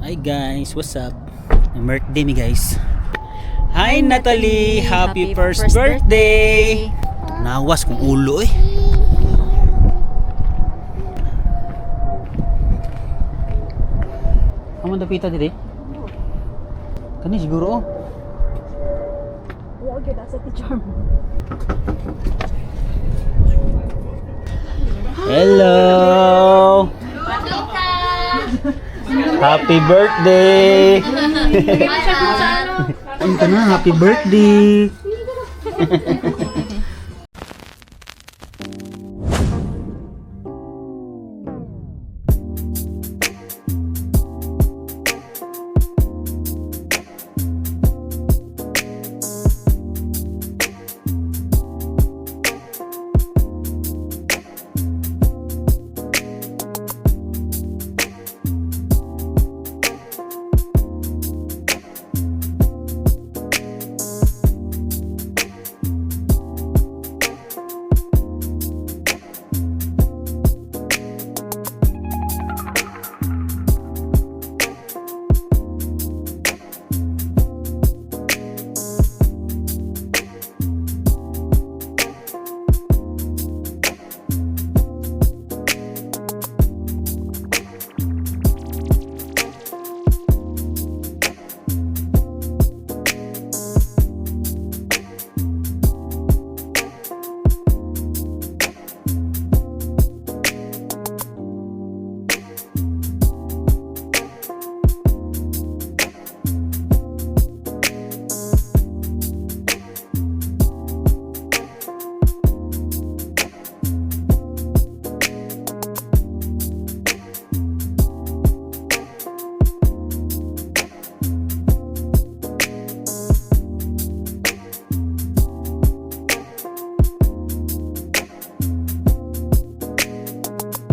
Hi guys, what's up? Birthday mi, guys. Hi, Natalie! Happy first birthday! Nawas kong ulo eh. Amo dapita diri? Kani siguro oh. Wa gyud asa ti charm. Hello! Happy birthday! Ano ka na? Happy birthday!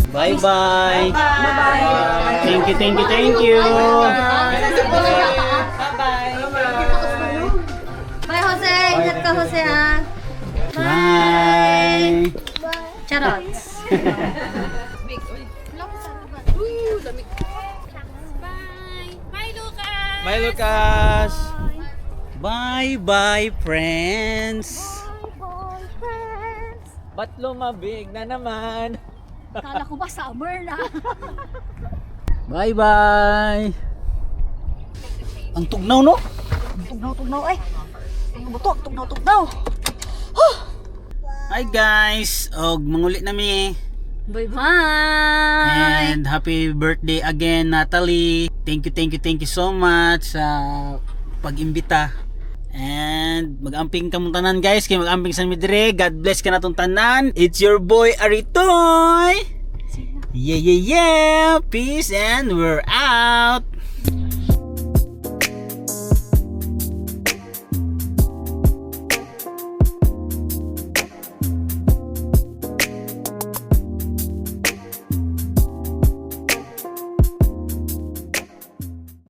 Bye-bye! Bye-bye! Thank you, thank you, thank you! Bye, Jose! Ingat ka, Jose, ha? Bye! Charot. Bye! Bye, Lucas! Bye, Lucas! Bye-bye, friends! Bye, friends! Ba't lumabig na naman? Kala ko ba summer na? Bye-bye! Ang tugnaw, no? Tugnaw, tugnaw, ay! Ang buto, tugnaw, tugnaw! Hi guys! Og manguli na mi. Bye-bye! And happy birthday again, Natalie. Thank you, thank you, thank you so much sa pag-imbita. And mag-amping kamong tanan, guys, kay mag-amping sa mi dire. God bless ka natong tanan. It's your boy Aritoy. Yeah. Peace and we're out.